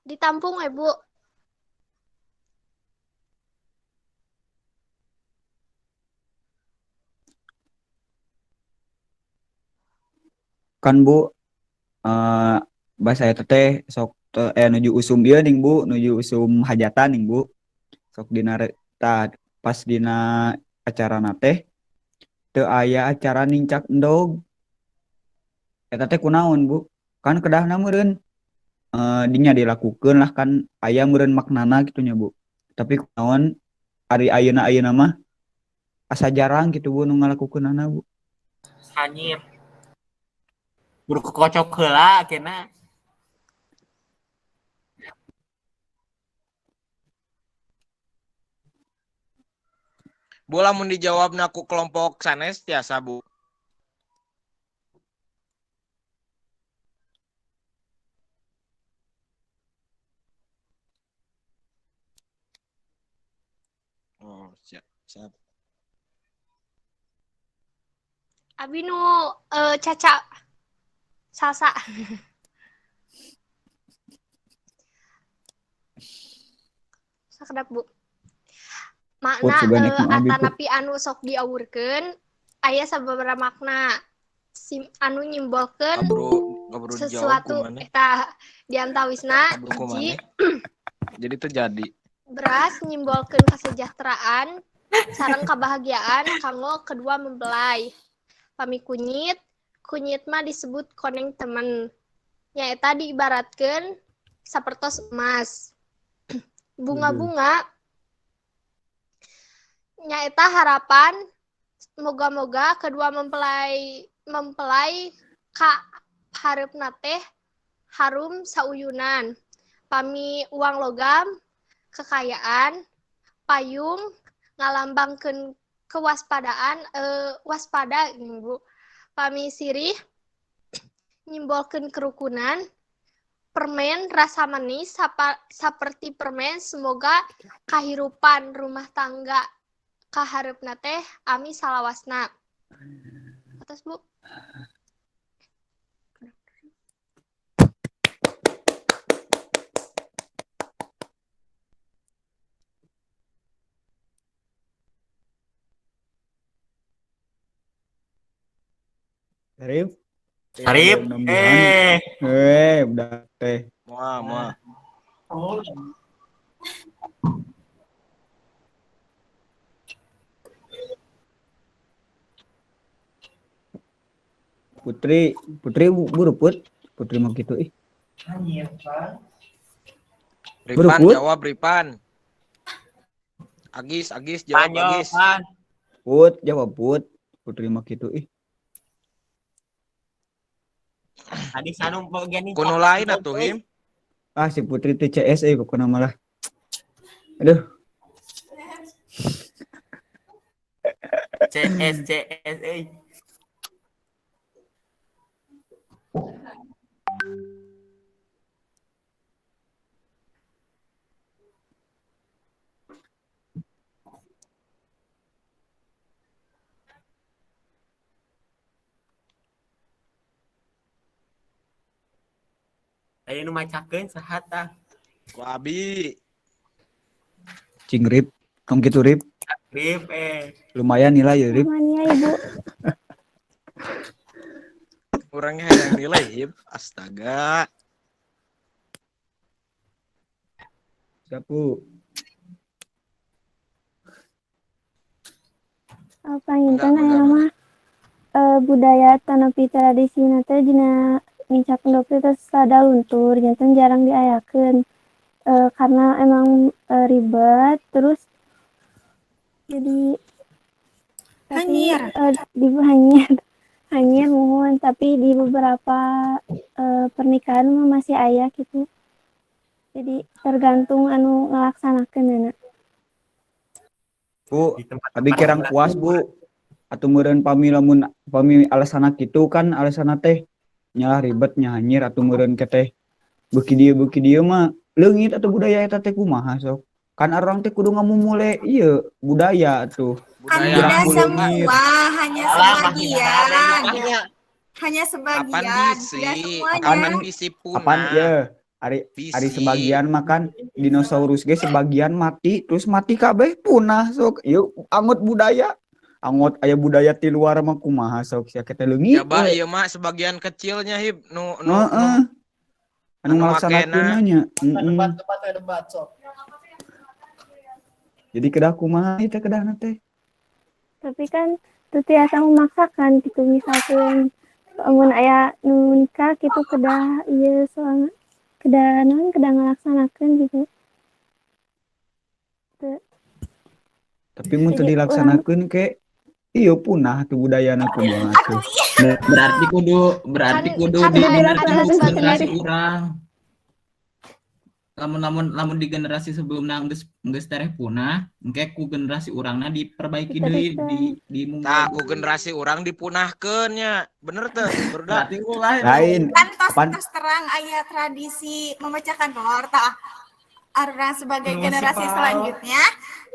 Speaker 10: Ditampung ya, Bu.
Speaker 3: Kan Bu, eh bahasa eta teh sok nuju usum ieu ning Bu, nuju usum hajatan ning Bu. Sok dina tah pas dina acarana teh teu aya acara nincak endog. Eta teh kunaon Bu? Kan kedahna meureun dinya dilakukeun lah kan aya meureun maknana kitu nya Bu. Tapi kunaon ari ayeuna-ayeuna mah asa jarang gitu Bu nu ngalakukeunana Bu.
Speaker 4: Hanyir. Buru kocok heula kena.
Speaker 5: Bu lamun dijawabna ku kelompok sanes tiasa Bu. Oh, siap, siap.
Speaker 10: Abi nu Caca Salsa. Sakedap, Bu.
Speaker 3: Put
Speaker 10: Makna
Speaker 3: sugan ek nu abi Put.
Speaker 10: atanapi anu sok diawurkeun aya sababaraha makna. Sim, anu nyimbolkeun
Speaker 5: Kaburu dijawab
Speaker 10: sesuatu
Speaker 5: ku maneh.
Speaker 10: eta diantawisna
Speaker 5: Kaburu ku
Speaker 10: hiji
Speaker 5: maneh. Jadi terjadi.
Speaker 10: beras nyimbolkeun kesejahteraan sareng kebahagiaan kanggo kedua mempelai. Pami kunyit, kunyit mah disebut koneng temen. Nyaeta diibaratkeun sapertos emas. Bunga-bunga nyaeta harapan moga-moga kedua mempelai mempelai ka hareupna teh harum sauyunan. Pami uang logam, kekayaan, payung ngalambangkeun kewaspadaan waspada gini, Bu. Pami sirih nyimbolkeun kerukunan, permen rasa manis saperti permen semoga kahirupan rumah tangga kahareupna teh ami salawasna. Atas, Bu.
Speaker 3: Arif.
Speaker 4: Arif, eh.
Speaker 3: Udah teh.
Speaker 5: Moal, moal.
Speaker 3: Putri, Putri buru Put. Putri mau gitu ih. Buru
Speaker 5: Ripan
Speaker 3: Put.
Speaker 5: jawab Ripan. Agis, Agis jawab Agis.
Speaker 3: Put, jawab Put. Putri mau gitu ih.
Speaker 4: Agis anu bagian ini.
Speaker 5: Kuno lain atuh Him.
Speaker 3: Ah si Putri TCS pokoknya malah. Aduh.
Speaker 4: CS CS Aya nu macakeun saha tah?
Speaker 5: Ku abi.
Speaker 3: Cing Rip, tong kitu Rip.
Speaker 4: Rip
Speaker 3: Lumayan nilai ya Rip.
Speaker 13: Namanya Ibu.
Speaker 5: Orangnya yang nilai Hip. Astaga.
Speaker 3: Siap, Bu.
Speaker 13: Panginten aya mah budaya tanapi tradisi teh dina nincak endog teh tos rada luntur janten jarang diayakeun karena emang ribet terus jadi tapi
Speaker 15: Hanyir.
Speaker 13: di hanyir hanyir muhun tapi di beberapa pernikahan mah masih aya gitu. Jadi tergantung anu ngalaksanakeunana.
Speaker 3: Bu, abi kirang puas, Bu. Atuh meureun pami lamun pami alasanna kitu kan alasanna teh nyalah ribet nya hanyir atuh meureun ke teh beuki dieu mah leungit atuh budaya eta teh kumaha sok. Kan arurang teh kudu ngamumule ieu budaya atuh.
Speaker 15: Kan tidak semua, hanya sebagian. Hanya sebagian, tidak semuanya.
Speaker 5: Kapan bisi punah?
Speaker 3: Apaan ieu? Ari sebagian makan dinosaurus ge sebagian mati terus mati kabeh punah sok. Ieu angot budaya. Angot aya budaya ti luar mah kumaha sok sia kita leungit.
Speaker 5: Ya bah ieu mah sebagian kecilnya hib nu nu
Speaker 3: heeh. Anu ngalaksanakeun nya.
Speaker 16: Debat sok.
Speaker 3: Jadi kedah kumaha ieu teh kedahna teh.
Speaker 13: Tapi kan teu tiasa memaksakan gitu misalkan mun aya nu nikah gitu kedah ieu soalna kedah naon kedah ngalaksanakeun gitu. Teu.
Speaker 3: Tapi mun teu dilaksanakeun ke ieu punah tuh budayana kumaha tuh.
Speaker 12: Berarti kudu dibenerkeun ku generasi urang. Lamun di generasi sebelumna geus tereh punah, engke ku generasi urangna diperbaiki deui di
Speaker 5: Tah ku generasi urang dipunahkeun nya. Bener teu?
Speaker 12: Berarti ulah
Speaker 3: lain.
Speaker 15: Kan tos terang aya tradisi memecahkan telur tah. Arurang sebagai generasi selanjutnya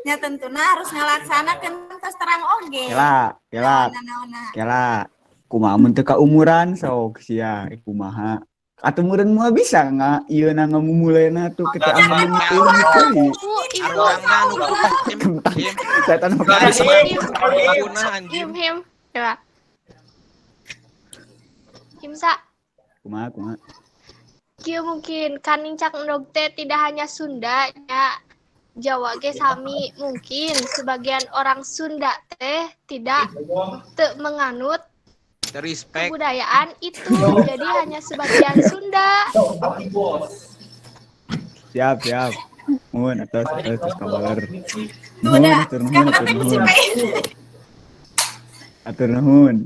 Speaker 15: nya tentuna harus ngalaksanakeun tos terang oge.
Speaker 3: Kela. Kela. Kumaha mun teu kaumuran sok sia kumaha. Atuh meureun moal bisa nga ieu na ngamumulena tuh kita amun teuing. Setan
Speaker 10: Him. Ya. Himsa.
Speaker 3: Kumaha.
Speaker 10: Kieu mungkin kan nincak endog teh tidak hanya Sunda nya. Jawa ge sami mungkin sebagian orang Sunda teh tidak teu menganut
Speaker 5: respect
Speaker 10: kebudayaan itu, jadi hanya sebagian Sunda.
Speaker 3: Siap. Mohon atas kabar. Nuhun, atur nuhun. Atur nuhun.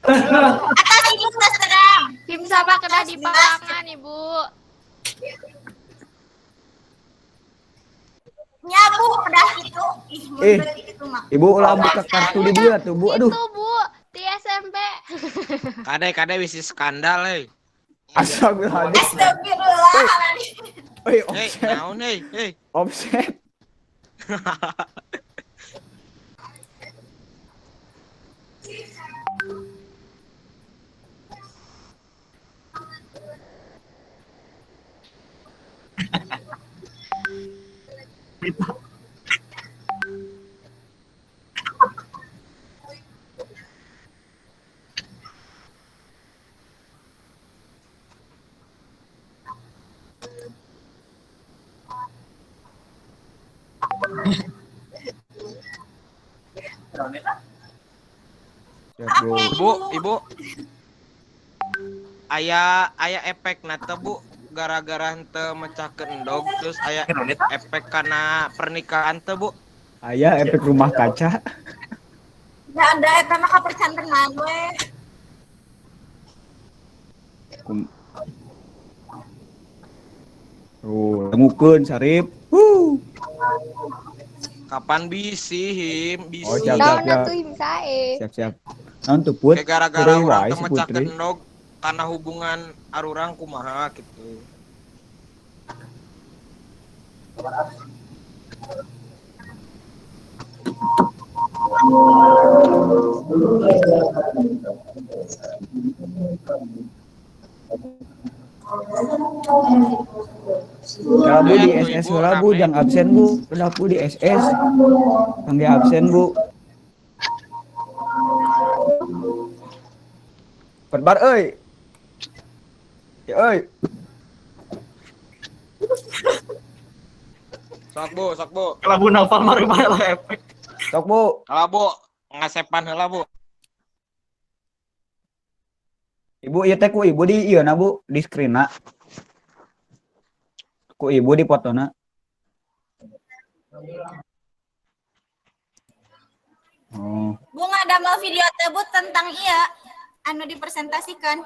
Speaker 15: Atas ibu tos terang.
Speaker 10: Himsa mah kena di palangan ibu.
Speaker 15: Nyabu kedah itu. Ih, mun itu mah.
Speaker 3: Ibu ulah buka kartu di dia tuh, Bu. Aduh.
Speaker 10: Itu, Bu. Di SMP.
Speaker 5: Kade wis skandal euy.
Speaker 3: Astagfirullahaladzim.
Speaker 15: Astagfirullahaladzim.
Speaker 3: Euy, offset.
Speaker 5: Naon euy?
Speaker 3: Offset.
Speaker 5: Ibu, aya efek nate Bu, gara-gara henteu mecahkeun endog terus aya efek kana pernikahan teu Bu.
Speaker 3: Aya efek rumah kaca.
Speaker 15: Ya ada eta mah kapercantenan we.
Speaker 3: Oh, dangukeun Sarip.
Speaker 5: Kapan bisi him bisi.
Speaker 3: Oh, siap. Siap. Naon tuh Put?
Speaker 5: Gara-gara urang teu mecahkeun endog karena hubungan arurang kumaha gitu.
Speaker 3: Kalau Bu di SS heula Bu, jangan absen Bu. Udah Bu di SS. Kangge absen Bu. Perbar euy. Ya euy.
Speaker 5: Sok Bu, sok Bu.
Speaker 8: Kalau Bu nafal mari lah efek.
Speaker 3: Sok Bu.
Speaker 5: Kalau Bu ngasepan heula Bu.
Speaker 3: Ibu ieu teh ku ibu di ieu na Bu, di screen-na. Ku ibu di fotona. Oh.
Speaker 15: Bu ngadamel video teh Bu tentang ieu anu dipresentasikan.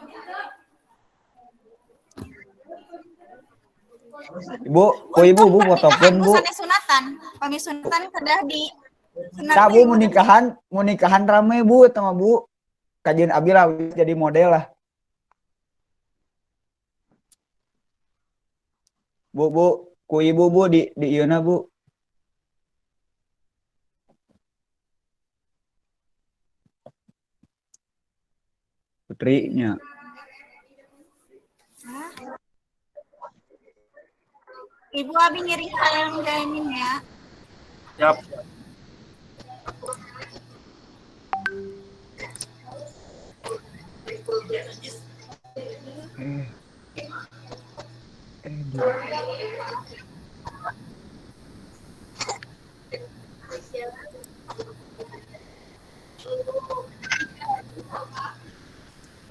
Speaker 3: Ibu, ku ibu Bu fotokeun Bu.
Speaker 15: Sanes sunatan, pami sunatan kedah di
Speaker 3: Tah Bu, mau nikahan rame Bu eta mah Bu. Kajian abi lah jadi model lah. Bu, Bu, ku ibu Bu di ieu Bu. Putrinya.
Speaker 15: Hah? Ibu, abi ngiring salam jamin ya.
Speaker 8: Siap.
Speaker 3: Eh. Eh, Bu.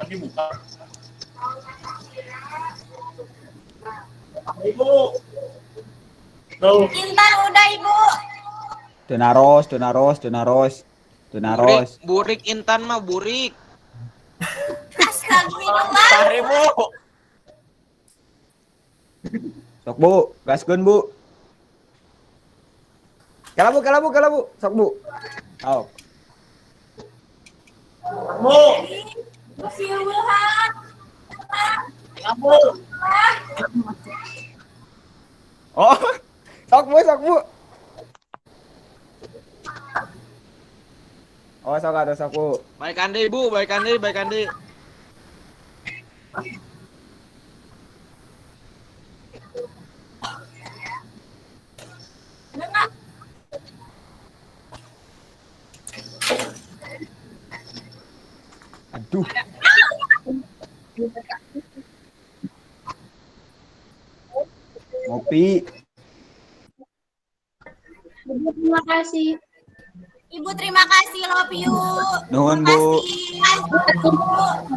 Speaker 8: Nanti buka. Ibu. Tuh.
Speaker 15: Intan udah, Ibu.
Speaker 3: Teu naros, teu naros, teu naros. Teu naros.
Speaker 5: Burik, burik Intan mah burik.
Speaker 15: Astagfirullah.
Speaker 4: Fahri, Bu.
Speaker 3: Sok Bu, gaskeun Bu. Kala Bu, kala Bu, kala Bu. Sok Bu. Oh.
Speaker 8: Bu. Bu.
Speaker 3: Oh. Sok Bu, sok Bu. Oh, sok atuh sok Bu.
Speaker 5: Baikan deui, Bu, baikan deui, baikan deui.
Speaker 3: Aduh. Ngopi.
Speaker 10: Ibu, terima kasih.
Speaker 15: Ibu, terima kasih, love you.
Speaker 3: Nuhun Bu.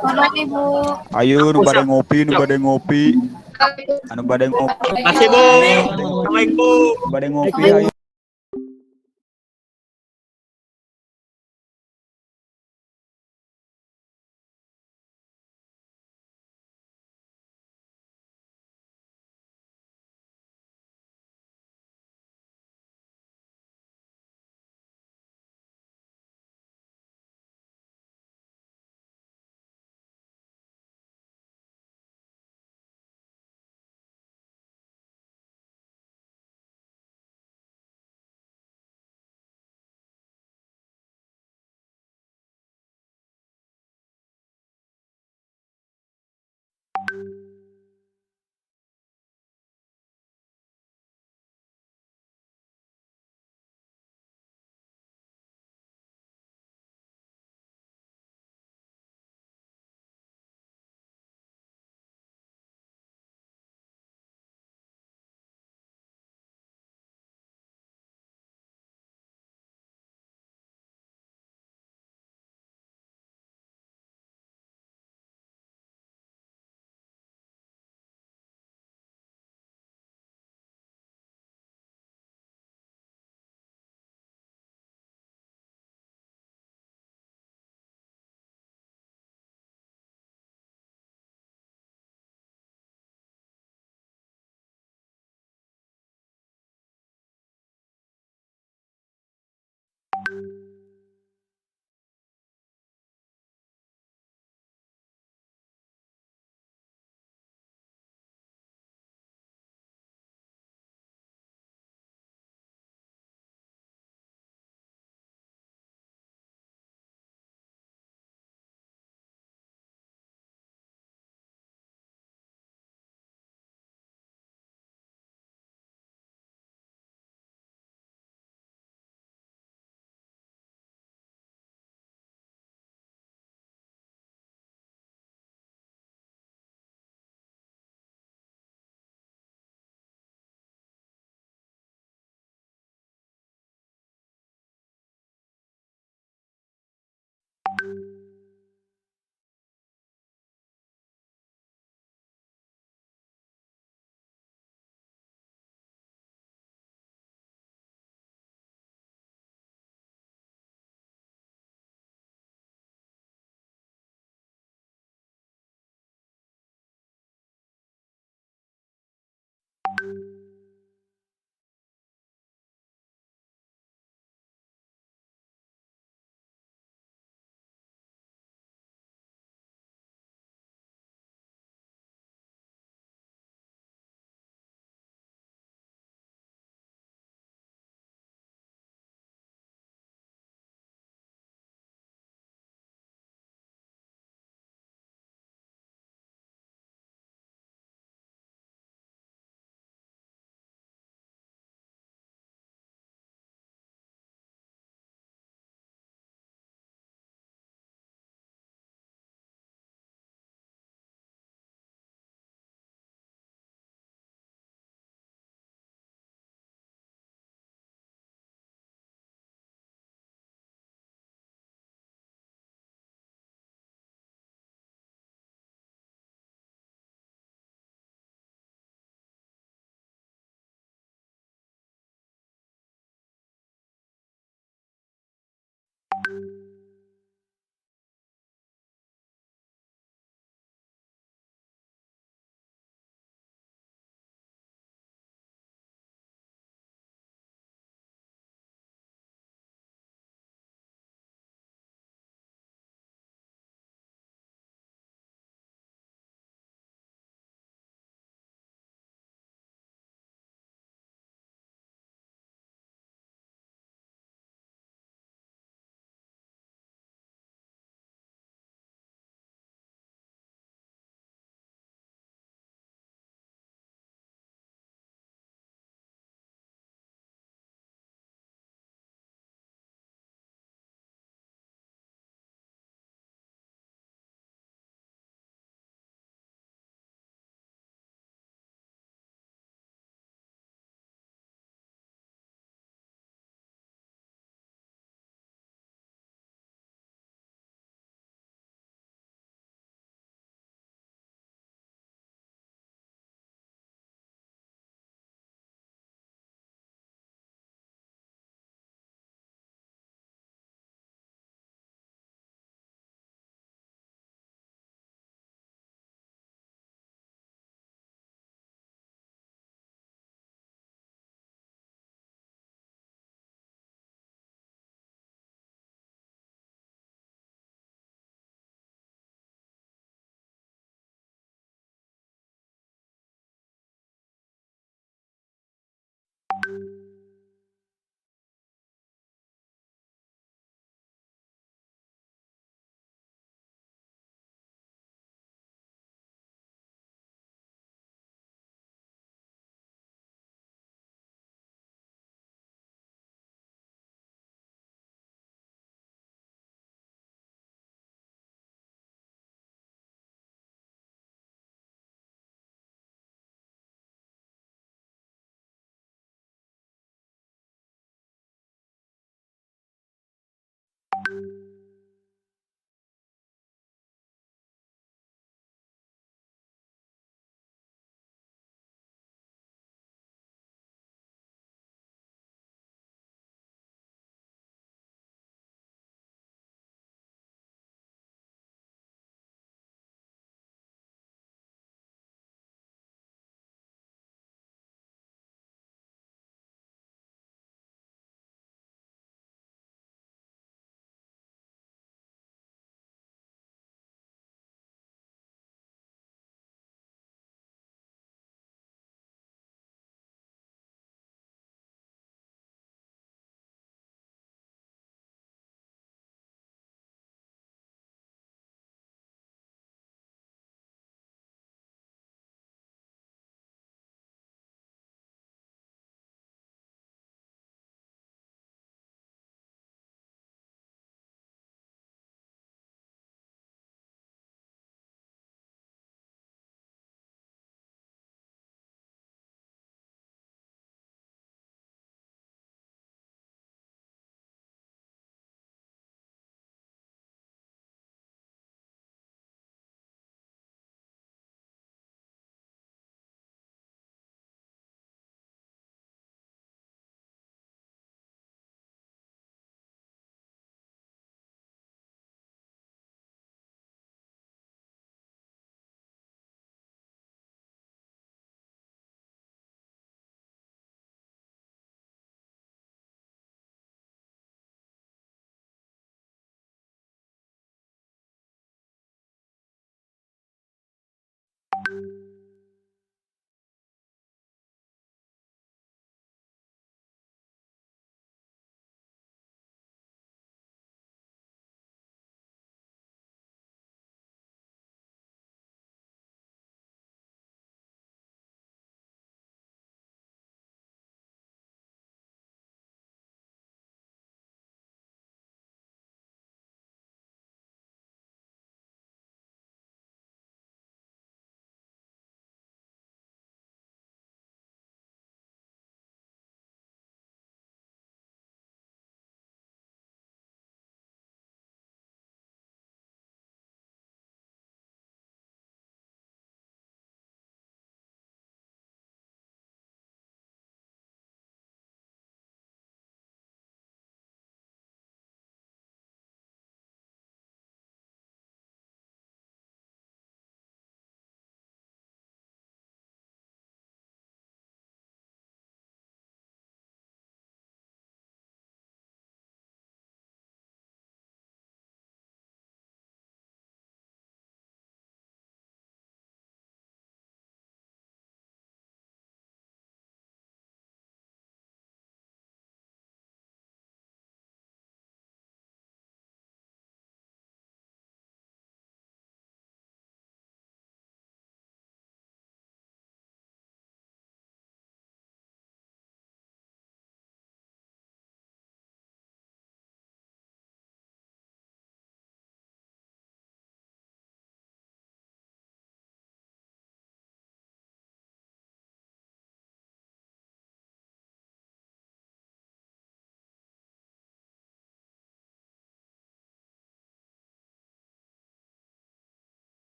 Speaker 9: Tolong Ibu.
Speaker 3: Ayo nu bade ngopi, nu bade ngopi. Anu bade ngopi.
Speaker 4: Makasih, Bu. Assalamualaikum.
Speaker 3: Bade ngopi ayo.